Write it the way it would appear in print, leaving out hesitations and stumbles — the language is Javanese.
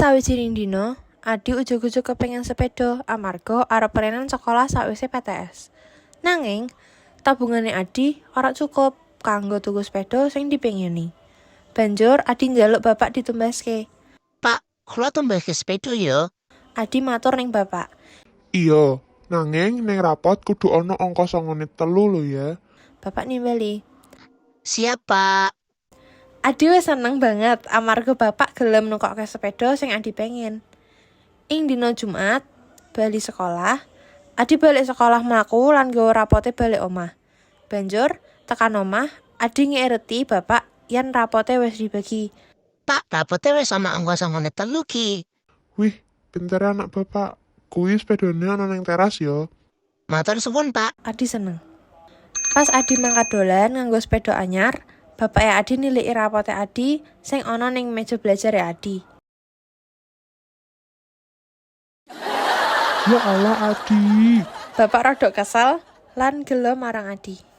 Sawijining dina, Adi ujug-ujug kepengen sepeda amarga arep prenen sekolah sawise PTS. Nanging, tabungane Adi ora cukup kanggo tuku sepeda sing dipengeni. Banjur Adi njaluk bapak ditumbaske. Pak, kula tumbaske sepeda ya. Adi matur ning bapak. Iya, nanging ning rapot kudu ana angka songone telu lho ya. Bapak nimbali. Siap, Pak. Adi wis seneng banget amarga bapak gelem nukokke sepeda sing Adi pengen. Ing dina Jumat, bali sekolah, Adi balik sekolah mlaku lan nggawa rapote balik omah. Banjur tekan omah, Adi ngerti bapak yen rapote wis dibagi. Pak, rapote wis ana angka songone telu ki. Wih, pintere anak bapak. Kuwi sepedane ana ning teras ya. Matur suwun, Pak. Adi seneng. Pas Adi mangkat dolan nganggo sepeda anyar, bapake Adi niliki rapote Adi sing ana ning meja belajar Adi. Ya Allah, Adi. Bapak rodok kesel lan gelo marang Adi.